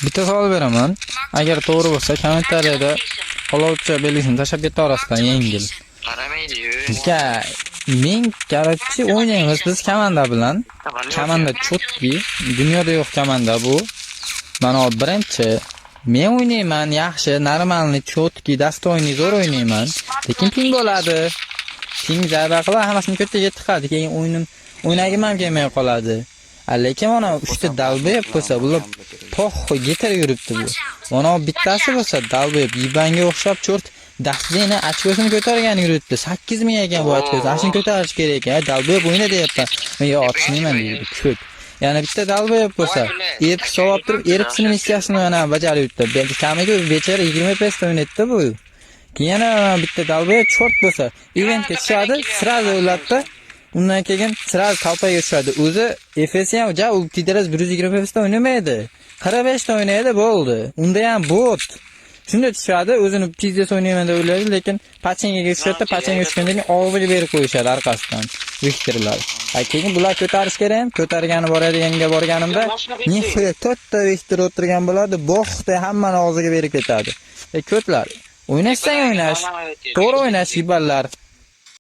Bitta savol beraman. Agar to'g'ri bo'lsa, kommentariyada olovcha belgisini tashlab ketaverasizlar yengil. Qaramaydi-yu. Bizga men, короче, o'ynaymiz biz komanda bilan. Komanda чёткий, dunyoda yo'q komanda bu. Mana birinchi men o'ynayman, yaxshi, нормальный, чёткий, достойный, zo'r o'ynayman. Lekin ping bo'ladi. Ping zarba qilib hammasini ko'taga tiqadi. Keyin o'yinim o'ynagim ham kelmay qoladi. A lekin mana uchta долбоёб bo'lsa, bular похуй getir yuribdi bu. Mana bittasi bo'lsa долбоёб ебан ga o'xshab чёрт dastini очко sini ko'targan yuribdi. 8000 ekan bu очко si. Ana shuni ko'tarish kerak ekan. Долбоёб o'yna deyapman. Men yo otishmayman deydi. Ko't. Yana bitta долбоёб bo'lsa, erp solib turib, erpsini missiyasini yana bajarib yuribdi. Kamiga bechora 20 FPS da o'ynaydi bu. Keyin yana bitta долбоёб чёрт bo'lsa, eventga tushadi, сразу o'ladida. Undan keyin сразу толпа ga tushadi. O'zi FPS ham ja u пидарас 120 FPS da o'ynamaydi. 45 ta o'ynaydi, bo'ldi. Unda ham bot. Shunda tushadi, o'zini пиздец o'ynayman deb o'ylaydi, lekin pachengaga tushadi, pachenga tushgandan keyin og'ziga berib qo'yishadi orqasidan Viktorlar. Ha, keyin bular ko'tarish kerak, ko'targani boradiganga borganimda, нихуя to'rtta Viktor o'tirgan bo'ladi, bo'xda hammani og'ziga berib ketadi. E ko'tlar, o'ynashsang o'ynash, to'g'ri o'ynash, ебан lar.